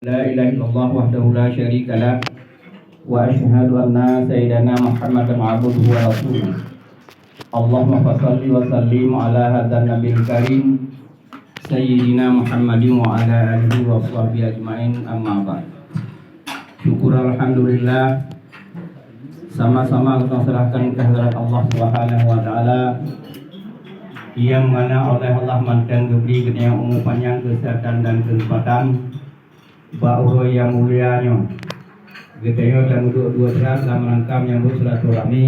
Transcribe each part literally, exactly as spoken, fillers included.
La ilaha illallah wahdahu la syarika lah, wa asyhadu anna sayyidana Muhammadan abduhu wa rasuluh. Allahumma fasalli wa sallim ala hadzan nabiyil karim, sayyidina Muhammadin wa ala alihi wa sahbihi ajmain, amma ba'd. Syukur alhamdulillah, sama-sama kita serahkan ke hadirat Allah Subhanahu wa Taala, yang mana oleh Allah mantong geubri geutanyoe umu panyang, keuseuhatan dan keuseumpatan bak uroe nyang mulia nyoe. Geutanyoe tameuduek dua brat lam rangka menyambut silaturahmi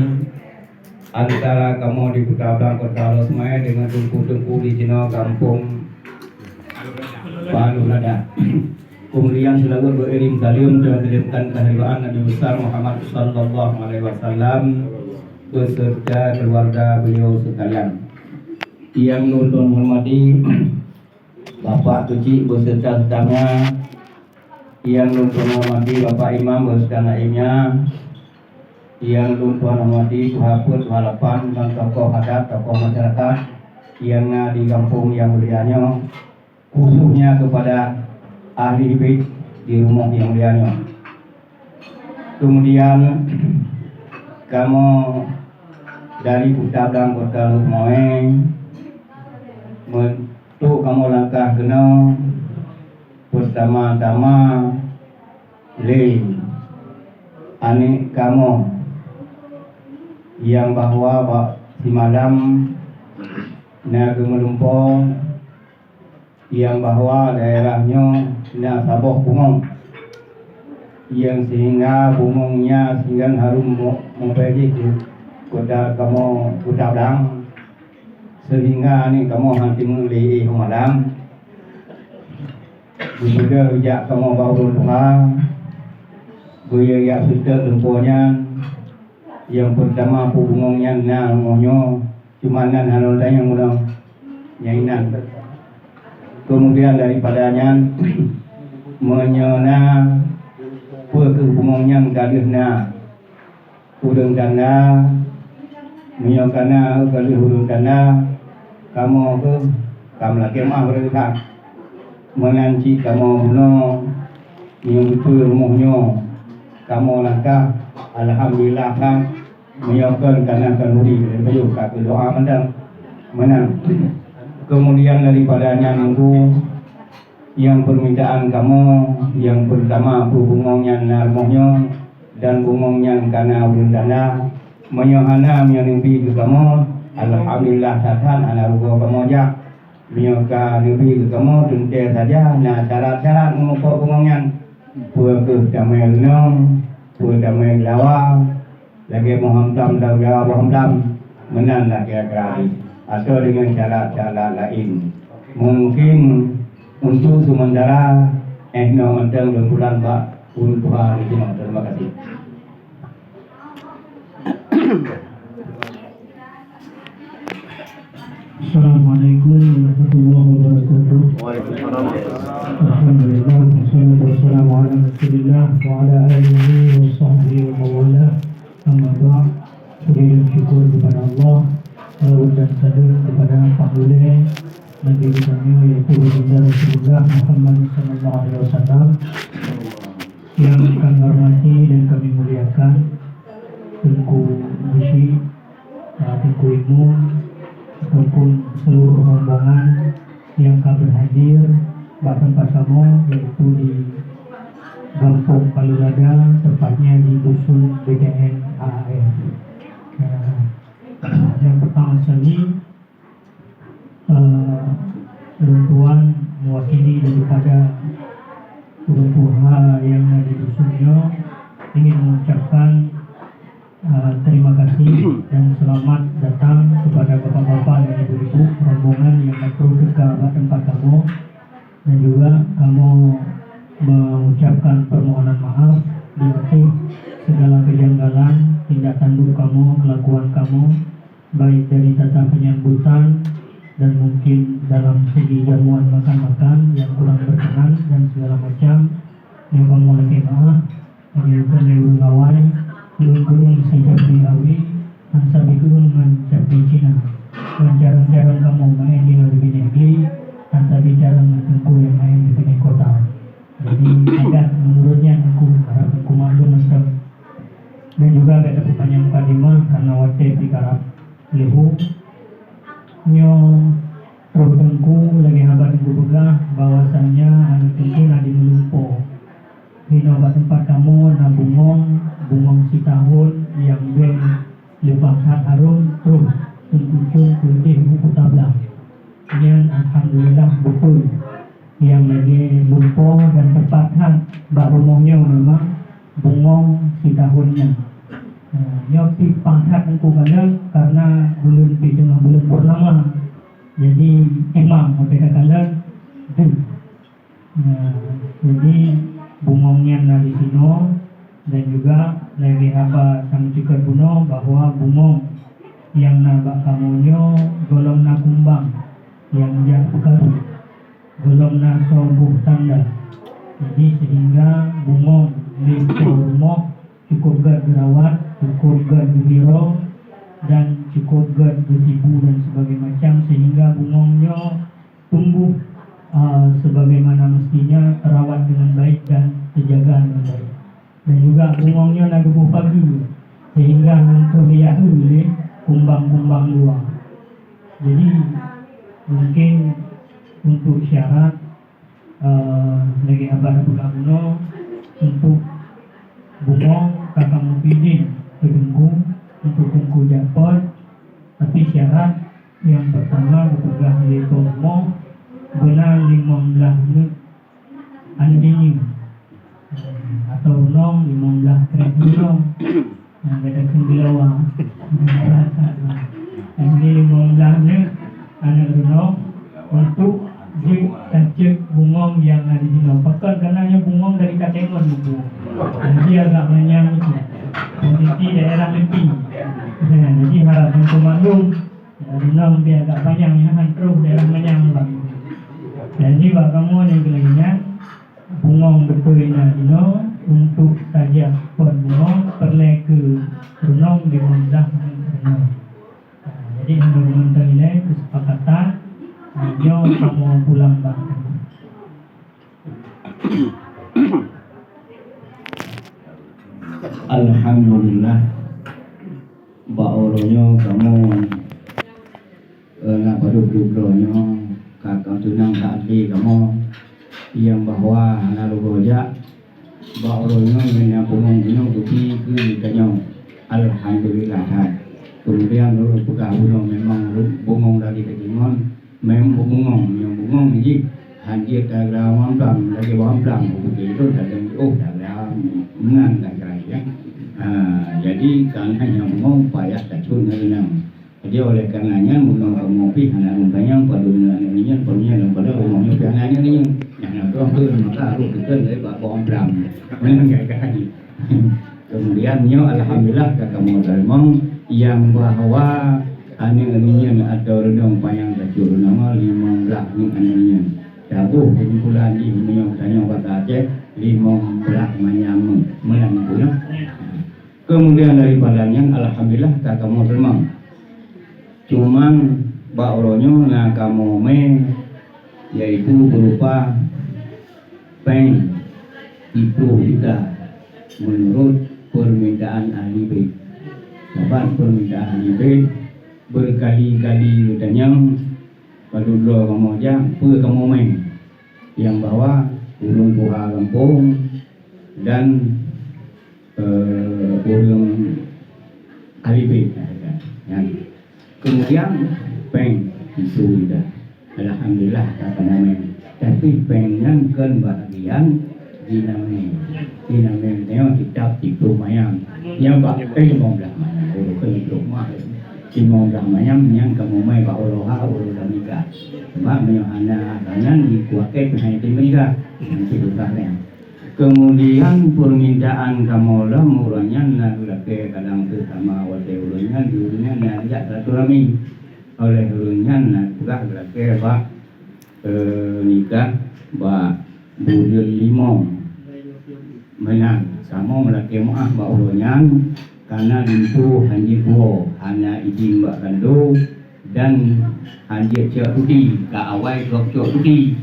antara kamoe di Kuta Blang Kota Lhokseumawe dengan teungku-teungku di sinoe gampông Palu Lada. Kemudian seulaweuet beuiring saleuem teurimong keuharibaan Nabi Besar Muhammad sallallahu alaihi wasallam beserta keluarga beliau sekalian. Yang lôn hormati Bapak Keuchik beserta stafnya, yang lôn hormati Bapak Imam beserta naibnya, yang lôn hormati tuha peuet, tuha lapan dan tokoh adat, tokoh masyarakat yang na di gampông nyang mulia nyoe, khususnya kepada ahli bait di rumoh nyang mulia nyoe. Kemudian kamoe dari Kuta Blang Kota Lhokseumawe, untuk kamoe langkah keunoe, peutama-tama lé aneuk kamoe nyang bahwa bak simalam na geumeulumpoe nyang bahwa daerah nyoe na saboh bungong, nyang sehingga bungong nyan sehingga harôh mu-, muphom jih keu kota kamoe Kuta Blang, sehingga aneuk kamoe han teungeut lé éh malam. Geupeugah jak kamoe bak ureueng tuha, geuyue jak seutôt lumpoe nyan, nyang peutama peue bungong nyan na rumoh nyoe, cuma nan hana lôn tanyong bunoe nyang inan. Keumudian daripada nyan, meunyoe na peue keuh bungong nyan ka lheueh na ureueng tanda, meunyoe ka na ka lheueh ureueng tanda, kamoe keuh ka meulakée meu'ah ureueng that. Meunan cit kamoe bunoe, meunyoe beutôi rumoh nyoe kamoe langkah, alhamdulillah that. Meunyoe kon ka na khanuri, lôn pajoh ka keu doa mantong. Meunan. Keumudian daripada nyan Teungku, nyang peurmintaan kamoe nyang peurtama peue bungong nyan na rumoh nyoe dan bungong nyan ka na ureueng tanda. Meunyoe hana, meunyoe neubi keu kamoe, alhamdulillah that-that hana rugoe kamoe jak. Meunyoe ka neubi keu kamoe, teuntée saja na syarat-syarat meumupok bungong nyan. Peue keuh tamé leunong, peue tamé geulawa, lagée boh hamtam dan geulawa boh hamtam, meunan lah kira-kira jih, atau dengan syarat-syarat laén. Mungkin untuk sementara, eh, nyoe mantong lôn pulang bak ureueng tuha di sinoe. Terima kasih. Assalamualaikum warahmatullahi wabarakatuh. Waalaikumsalam. Alhamdulillah, wassalatu wassalamu ala Rasulillah wa ala alihi wa sahbihi wa mawalah. Amma ba'd, puji dan syukur kepada Allah, selawat dan salam kepada Pangulée Nabi geutanyoe, yaitu Baginda Rasulullah Muhammad sallallahu alaihi wasallam. Yang kami hormati dan kami muliakan Teungku Keuchik, eh, Teungku Imum, ataupun seluruh rombongan yang ka berhadir bak teumpat kamoe, yaitu di Gampông Palu Lada, tepatnya di Dusun B T N A A F. Eh, yang pertama sekali, eh, lôn tuan mewakili daripada ureueng tuha nyang na di dusun nyoe ingin mengucapkan, eh, terima kasih dan selamat datang kepada bapak-bapak dan ibu-ibu rombongan nyang ka troh teuka bak teumpat kamoe, dan juga kamoe mengucapkan permohonan maaf di atas segala kejanggalan tindak tanduk kamoe, kelakuan kamoe, baik dari tata penyambutan dan mungkin dalam segi jamuan makan-makan yang kurang berkenan dan segala macam, nyang kamoe lakée meu'ah. Meunyoe keu lé ureueng awai, keu ureueng sijabri awi, han sabe keu ureueng ngon cabri Cina, ngon carông-carông kamoe maén di binéh gli, han sabe carông ngon teungku nyang maén di binéh kota. Jadi, adat menurut nyan aku harap aku maklum mantong. Dan juga agak dapat panjang mukadimah karena watèe pih karab leuhô. Nyoe troh Teungku lagèe haba Teungku peugah bahwasanya aneuk Teungku na di Meulumpo. Di nyoe bak teumpat kamoe na bungong, bungong sitahon nyang bèe leupah that harôm troh teukucong keudeh u Kuta Blang. Nyan alhamdulillah beutôi. Nyang lagèe lumpo dan teupat that bak rumoh nyoe memang bungong sitahon nyan. Nah, nyoe pih pangkat Teungku kalon karena buleuen pih teungoh buleuen purnama. Jadi imam sampai takalon deuh. Nah, jadi bungong nyan na di sinoe dan juga lagèe haba sameucukot bunoe bahwa bungong nyang na bak kamoe nyoe gohlom na kumbang nyang jak peukaru. Gohlom na soe boh tanda. Jadi sehingga bungong lé po rumoh cukup gèt geurawat, cukup gèt geuhiro dan cukup gèt geusibu dan sebagainya macam sehingga bungong nyoe tumbuh, ah, sebagaimana mestinya, terawat dengan baik dan terjaga dengan baik. Dan juga bungong nyoe na geuboh pageue sehingga hana troh jiyue lé kumbang-kumbang luwa. Jadi mungkin untuk syarat, eh, lagèe haba tapeugah bunoe, untuk bungong ka kamoe idin keu Teungku untuk Teungku jak pot, tapi syarat nyang peutama geupeugah lé po rumoh beuna limong blah neuk aneuk dinyueng, atau runong limong blah krèk runong. Nyang gata kheun geulawa. Jadi limong blah neuk aneuk runong untuk jeuet tacok bungong nyang na di jinoe. Pakon, karena nyoe bungong dari Katengon buku. Jadi agak manyang itu. Kondisi daerah Lepi. Nah, jadi harap Teungku maklum. Dari nong dia agak panjang, ya, han troh daerah manyang bang. Jadi bak kamoe nyang keu lagèe nyan, bungong beutôi na jinoe untuk tajak pot bungong peureulèe keu runong limong blah runong. Nah, jadi hana geumeunteun ilèe keusepakatan, nah, nyoe kamoe pulang bak. Alhamdulillah. Bak uroe nyoe kamoe, eh, na padub-dub droe nyoe ka, ka tunang that lé kamoe, nyang bahwa hana lubôh jak. Bak uroe nyoe, nyang bungong nyoe geubi keu tanyoe. Alhamdulillah that. Kemudian lôn peugah bunoe memang bungong dari Katengon, memang bungong, nyang bungong jih han jeuet tagra mamblang, lagèe bawang plang, buku itu dalam, oh, dalam, menang dan cerai, ya. Ha, jadi, karena nyang bungong payah tacok ngon inong. Jadi, oleh karena nyan, meunyoe kamoe pih hana lôn tanyong, padum na aneuk nyan, padum nyan lam padang rumoh nyoe pih hana aneuk nyan. Nyang na droe tu, maka harôh geukheun lé bak bawang plang. Meunan gaya-gaya. Kemudian nyoe, alhamdulillah, ka kamoe teurimong nyang bahwa aneuk nyan atau reudong panyang tacok nama limong blah nyoe aneuk nyan. Taboh keusimpulan jih meunyoe tanyoe basa Aceh, limong blah manyam meunan pun. Kemudian daripada nyan, alhamdulillah, ka kamoe teurimong. Cuman bak uroe nyoe na kamoe mè, yaitu berupa péng siploh juta menurut permintaan ahli bait. Sabab permintaan ahli bait berkali-kali geutanyong, padub droe kamoe jak, peue kamoe mè. Nyang bahwa ureueng tuha gampông dan, eh, ureueng ahli bait, nyan. Kemudian péng siploh juta. Alhamdulillah, ka kamoe mè. Tapi péng nyan kon bahagian jinamè. Jinamè nyoe kitab siploh manyam. Nyang bak péng limong blah manyam. Oh, kon siploh mah. Limong blah manyam nyan kamoe mè bak uroe ha, uroe lam nikah. Sebab meunyoe hana, hana nyan dikuakèe pih hana teurimong nikah. Nyan cit susah nyan. Kemudian permintaan kamoe lom uroe nyan na geulakèe kadang teutama watèe uroe nyan, di uroe nyan na jak silaturahmi. Oleh uroe nyan na peugah geulakèe bak, eh, nikah bak buleuen limong. Meunan, kamoe meulakèe meu'ah bak uroe nyan, karena linto han jeuet tuwoe, hana idin bak kando, dan han jeuet cok cuti, ka awai gob cok cuti.